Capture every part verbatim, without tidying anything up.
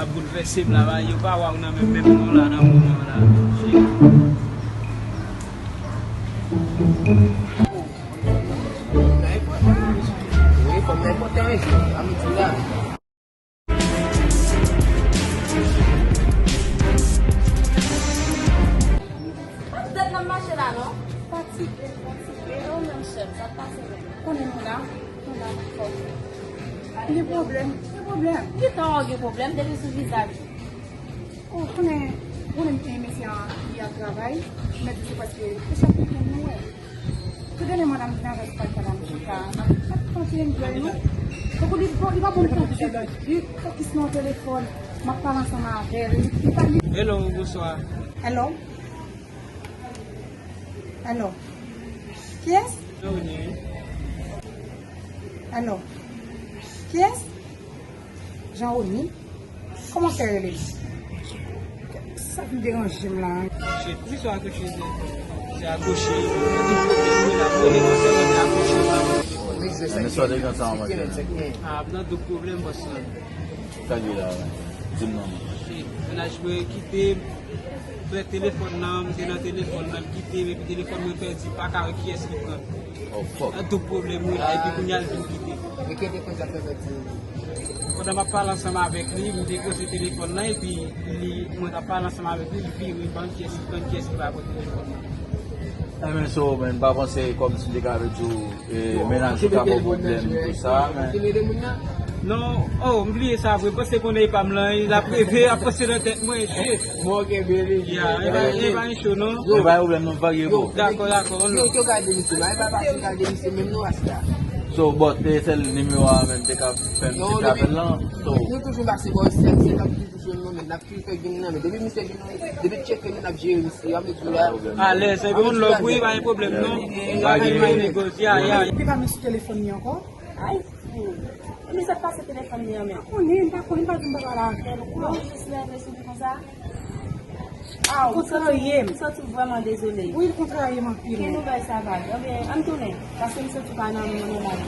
Ap boulvèse m la, yo pa wè w nan menm, menm non la, nan moman la. Shit. Wi, fò m nan enpòtan yon jou, a midi la. Pa ti tèt nan mache la, non. Fatige, fatige. E ou menm, chèf, sa k pase menm? Konnen nou la, nou la, nou fò. Gen pwoblèm, gen pwoblèm. Ki tan w gen pwoblèm depi sou vizaj ou? O, konnen, konnen, e, mesye an, li ap travay, mèt di se paske se chak wikenn nou wè. Tou dènyèman, n ap vin avèk pal pala m chita, n ap, n ap tante enjoy nou. Tankou li, li pa bon pou di, li fokis nan telefòn, m ap pale ansanm avè l, li pa li. Hello, bonswa. Hello? Hello? Kiyès? Hello? Kiyès? Jean Rony? Kòman fè rele? Sa vin deranje m la. Se, poukisa w akouche? Se akouche. Tout pwoblèm mwen ap rele nan sèlman se akouche. Men sa w te gen sa an mwen. A, nan tout pwoblèm, bòs lan. Sa gen la, di m non. Se, mennaj mwen kite m. Pran telefòn nan, m te nan telefòn nan, l kite m, epi telefòn mwen pèdi, pa ka wè kiyès ki pran. Oh, fuck. Nan tout pwoblèm wi la, epi kounye a l vin kite. E ki te fè sa fè pèdi? Pandan m ap pale ansanm avèk li, m depoze telefòn nan, epi li, mwen t ap pale ansanm avèk li, li vire, ban kiyès ki pran, kiyès ki pa pran telefòn nan. Ebyen, so, men, m pa panse kòmsi m te ka vle di w, e, mennaj ou ka ba w pwoblèm, tou sa, men. Non, oh, m bliye sa vre, m panse konnen e pa m lan, l ap reve, ap pase nan tèt mwen, shit. Bon, ok, bebe. Ya, e pa, e pa yon cho, non. E pa yon pwoblèm, non, pa gen pwoblèm. Dakò, dakò, on love. Yo, yo gade misye, la, e pa pase gade misye, menm nou, asta. So, but, te sèl nimewo a menm, te ka fè m ti apèl lan, so. Nou toujou pase bò isi, se l ap toujou jwenn nou, men n ap toujou fè vin nan, men depi misye vin, depi tcheke nou, n ap jere misye, an mezi la. Alèz, se bon love, wi, pa gen pwoblèm, non. Pa gen negosye, ya, ya. Li pa menm sou telefòn li ankò? Ay, fou. E misye pase telefòn li an men. Konnen, m pa konnen, m pa di m pa pale avè l, ou kwè? Ou jis nève sou li konsa? Aw, m soti, m soti vrèman dezole. Wi, l kontrarye m anpil. Ki nouvèl sa, baz? Ebyen, ann tounen, paske m soti pa nan moman nòmal.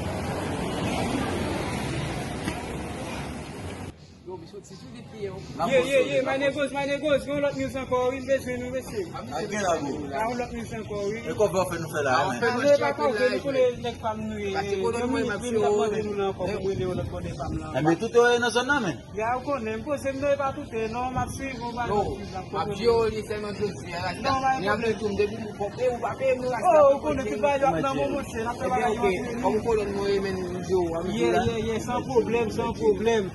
Yo, m soti sou depi yè, yo. Ye, ye, ye, my niggas, my niggas, gen yon lòt news ankò, wi, m bezwen nou, mesye. A gen la, bro. A, yon lòt news ankò, wi. E kòman w fè nou fè la, men? A, nou pa ka ouvri, nou konnen nèg pa m nou ye. Yon minit, wi, m t ap mande nou la ankò pou m rele yon lòt bòdè pa m la. Enben, tout yo ye nan zòn nan, men. Ya, ou konnen, m poze m nan, e pa tout, non, m ap swiv ou, m ap swiv, m ap swiv. Yo, li sèlman jodi a, rasta. Non, pa gen pwoblèm. Depi m konpe, ou pa peye m, rasta. Oh, ou konnen tout bagay yo ap nan men w, monchè, n ap fè bagay yo antre nou. Kòm ou konnen nou, e men, yo, a mezi la. Yeah, yeah, yeah, san pwoblèm, san pwoblèm.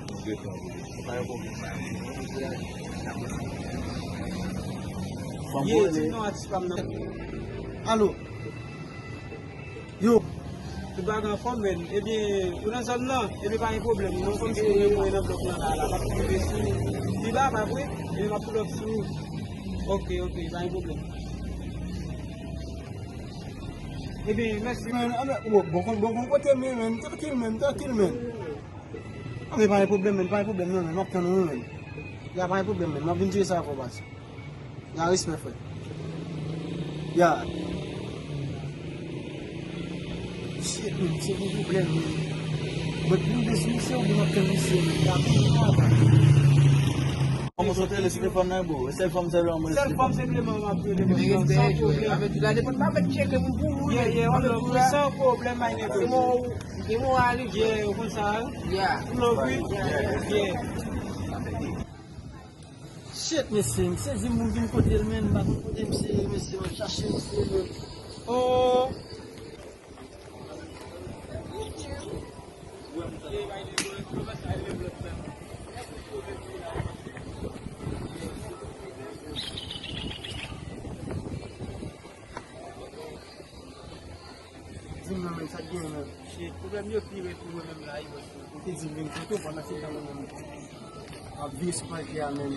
Ye, di m non, atis pa m nan. Alo. Yo. Tout bagay anfòm, men. Ebyen, ou nan zòn nan? Ebyen, pa gen pwoblèm. Non, kòmsi ou menm ou nan blòk lan la, la, m ap rive sou ou. Pi ba, pa vre? Ebyen, m ap pull up sou ou. Ok, ok, pa gen pwoblèm. Ebyen, mèsi. Men, ann, bon, bon, bon, bon kote m ye, men. Trankil, men, trankil, men. Ann, pa gen pwoblèm, men, pa gen pwoblèm, non, men. M ap tann ou, men. Ya, pa gen pwoblèm, men. M ap vin jere sa avè w, baz. Ya, respè, frè. Ya. Shit, men, se yon pwoblèm, men. Mwen vin de sou misye, oubyen m ap tann misye, men. Ya, men, men, men. Kòman w te rele sou telefòn nan, bro? E sèl fanm sèlman mwen rele sou telefòn. Sèl fanm sèlman m ap rele, men, respè, san pwoblèm. Avèk la, depi pa mèt tcheke moun pou ou, yeah, yeah, on love, wi, san pwoblèm, my nigga. Se mò, se mò, ale. Yeah, ou konn sa, wi? Yeah. Love, wi. Yeah. Shit, mesye, m sezi, m vin kote l, men, m pa konn kote misye ye, mesye, m ap chache misye, men. Oh. Di m non, men, sa k genyen, men? Shit, pwoblèm yo pi rèd pou mwen menm la, wi, bòs. Ou te di m vin kote w, pandan se tan mwen menm m ap viv sou panje a, men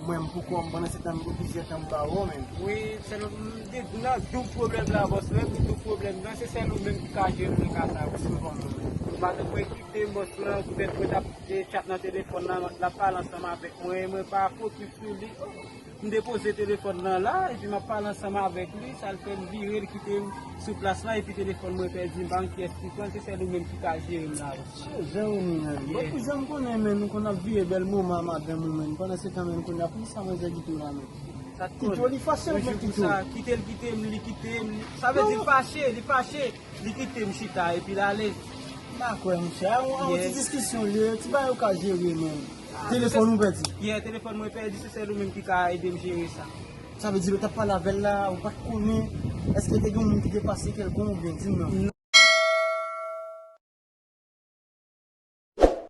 mwen m poukò m, pandan se tan m gen plizyè tan m pa wè w, men. Wi, se nou, m te nan doub pwoblèm la, bòs, menm doub pwoblèm nan, se sèl ou menm ki ka jere mwen ka sa, wi, souvan, men. Ou pa t wè ki Bòs lan, poutèt mwen t ap e, chat nan telefòn nan, l ap pale ansanm avèk mwen, e mwen pa fokis sou li. M depoze telefòn nan la, epi m ap pale ansanm avèk li, sa l fè l vire, l kite m sou plas la, epi telefòn mwen pèdi, m pa konn kiyès ki pran l, se sèl ou menm ki ka jere m la. Jan ou ni menm. Bon, pou jan m konnen, men, nou konn ap viv bèl moman a madanm ou, men, pandan se tan, men, kounye a, poukisa manzè kite w la, men? Sa t konn. Kite w, li fache, ou mèt kite w. Kite l, kite m, li kite m, li, sa vle di l fache, li fache, li kite m chita, epi l ale. M pa kwè, monchè. A yon, a yon ti diskisyon li ye, ti bagay ou ka jere, men. Telefòn ou pèdi? Yeah, telefòn mwen pèdi, se sèl ou menm ki ka ede m jere sa. Sa vle di, lè w t ap pale avè l la, ou pa t konnen, èske te gen yon moun ki te pase kèlkonk oubyen di m non?